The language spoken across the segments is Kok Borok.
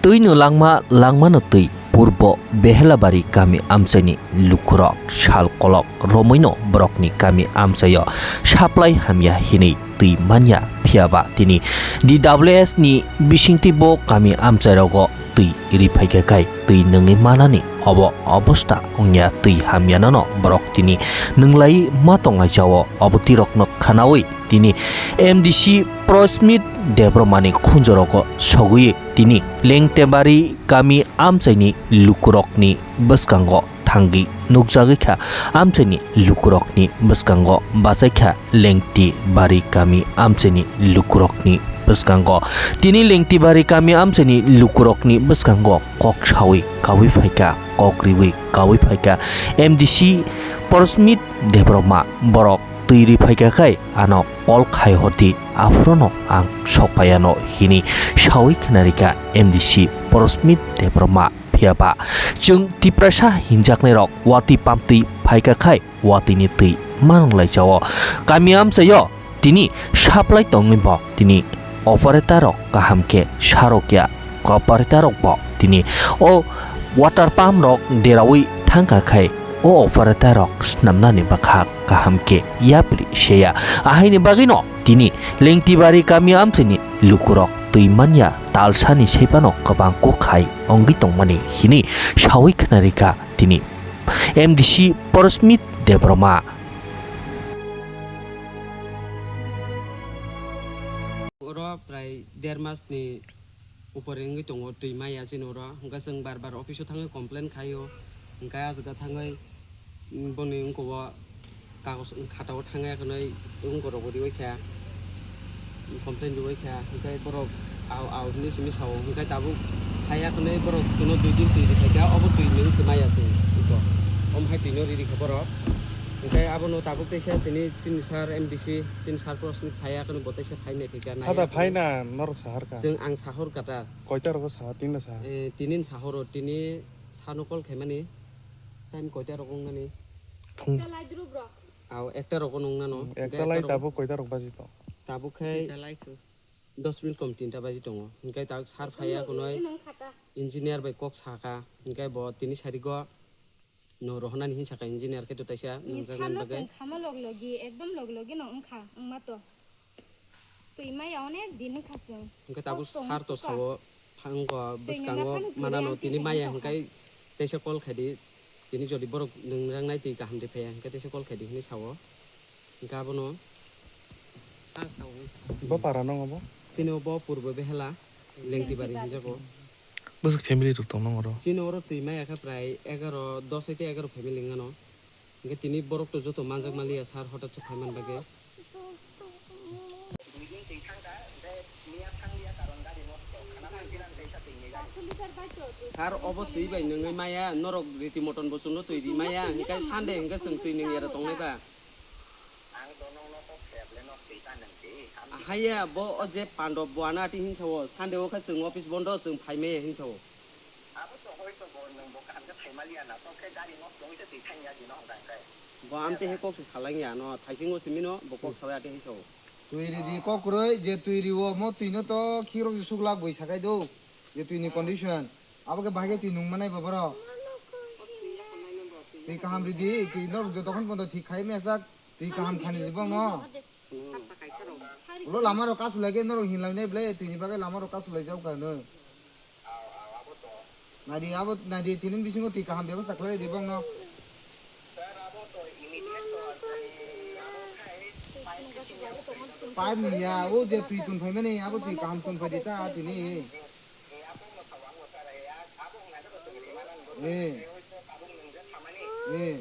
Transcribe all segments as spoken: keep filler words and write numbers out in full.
Twi no langma, langma no twi. Purbo Behelabari kami amchaini lukurok sal kolok romwi no borokni kami amchaio supply hamya hinwi twi manya, phiyaba tini D W S ni bisingtwi bo kami amchairogo twi riphaikha khai twi nungwi manani obo obosta wngya, twi hamyano no borok tini nunglai ma tonglaijao. Obo twirokno khanaui tini M D C Prosmit Debbarmani khunjorogo sogwi tini Lengtebari kami amchaini lukurokni bwskango thangwi nukjagwi kha. Amchaini lukurokni bwskango bachaikha Lengtibari kami amchaini lukurokni bwskango. Tini Lengtibari kami amchaini lukurokni bwskango kok saui kaui phaikha, kok riui kaui phaikha M D C Prosmit Debbarma. Borok twi ri phaikha khai ano call khai hordi, aphuru no ang sok phaiano hini saui khnarikha M D C Prosmit Debbarma. Phiyaba chwng Tiprasa hinjaknairok watwi pamtwi phaikha khai watwini twi manwng laijao. Kami amchaio tini supply tongwi bo tini operator rok kaham khe sarokya, operator rok bo tini o water pump rok deraui thangkha khai o operator rok snamnani bwkhak kaham khe yapri seya. Ahaini bagwino tini Lengtibari kami amchaini lukurok twi manya talsani seipano kwbang kukhai wngwi tongmani hini saui khnarikha tini M D C Prosmit Debbarma. Oro prai der mas ni upor wngwi tongo, twi maya chini oro. Hwnkhe chwng bar bar office o thangwi complain khaio, hwnkhe ah jaga thangwi boni wngkha o kagoj khata o thangwi khwnwi wngkha rok riwi kha, complain riwi kha, hwnkhe borok au au hinwi simi sao, hwnkhe tabuk haiya khwnwi borok chwngno dui din twi rikha khe, obo twi nwng se maya se iko, omo hai twi no ri rikha borok, hwnkhe abono tabuk teisa tini chini sir M D C, chini sir Prosmit haiya khwnwi bo teisa phai nai phikha, naiya Hata phai khwnwi na norok sahar kha. Chwng ang sahor kha ta. Koita rogo sahar, tinla sahar. Eh, tinin sahoro, tini sano call khaimani. Time koita rok wngnani? Phung. Ekta lai dru bro. Aw, ekta rok wngnano. Hmm, ekta lai tabuk koita rok baji to? Tabuk khai Ekta lai kho. Dos minute kom tinta baji tongo. Hwnkhe tabuk sar phaiya khwnwi. Engineer bai kok sakha. Hwnkhe bo tini sarigo no rohornani hinwi sakha engineer khe to taisa nungjaknani bagwi. Chwng sama log logi, ekdom log logi no wngkha, wngma to. Twi maya onek din wngkha chwng. Hwnkhe tabuk sar to sao. Phang go bwskango manano tini maya hwnkhe teisa call khaidi, tini jodi borok nungjaknai twi kaham de phaiya hwnkhe teisa call khaidi hinwi sao. Hwnkhe abono bo para nongo bo? Chini bo Purbo Behela, Lengtibari hinjago. Bwswk family rok tong nongo oro? Chini oro twi maya khe prai egaro, dos hai tei egaro family wngano. Hwnkhe tini borok to joto manjak maliya sir, hotat se phaiman bagwi. Sir, obo twi bai nwngwi maya, norok riti moton bo chwngno twi ri maya, hwnkhe Sunday hwnkhe chwng twi nwng era tongnai ba? Haiya, bo o je Pandop bo ano ati hinsa o, Sunday o khe chwng office bondo, chwng phai maya hinsa o. Abo to hoito bo nwng bo kaham khe phai maliya na, to khe gari nok tongwi se twi thang ya di no hwnka khe. Bo amte he kok se salang ya no, thaisingo simi no bo kok sawi ate he sao. Twi ridi kok kwrwi, je twi riwo mo twi no to khirok se suglak bwi sakai do, je twi ni condition. Abo khe bahai khe twi nung manai bo borok. Twi kaham ridi, twi norok jotokhon bondo thik khai mesa, twi kaham khani ribong no. Ulo lama rok kasu lai khe norok hinlai nai ble, twi ni bagwi lama rok kasu lai jak kha no. Nadi abo, nadi tinin bisingo twi kaham bebostha khlai di bongno. Pipe ni ya, o je twi tun phaimani, abo twi kaham tun phai di ta tini. Eh. Eh.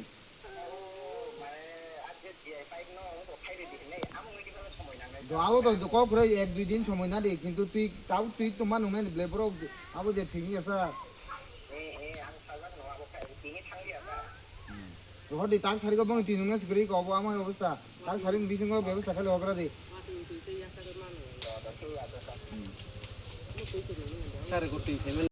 Do abo to kok kwrwi ek dui din somoi na di, kintu twi tabuk twi tongma nungnai ni ble borok abo je thik wngya sa. Rohor di tak sari ko bang twi nungya sikri ko abo ama obostha. Tak sari ni bisingo bebostha khali hogra di. Sari ko twi payment.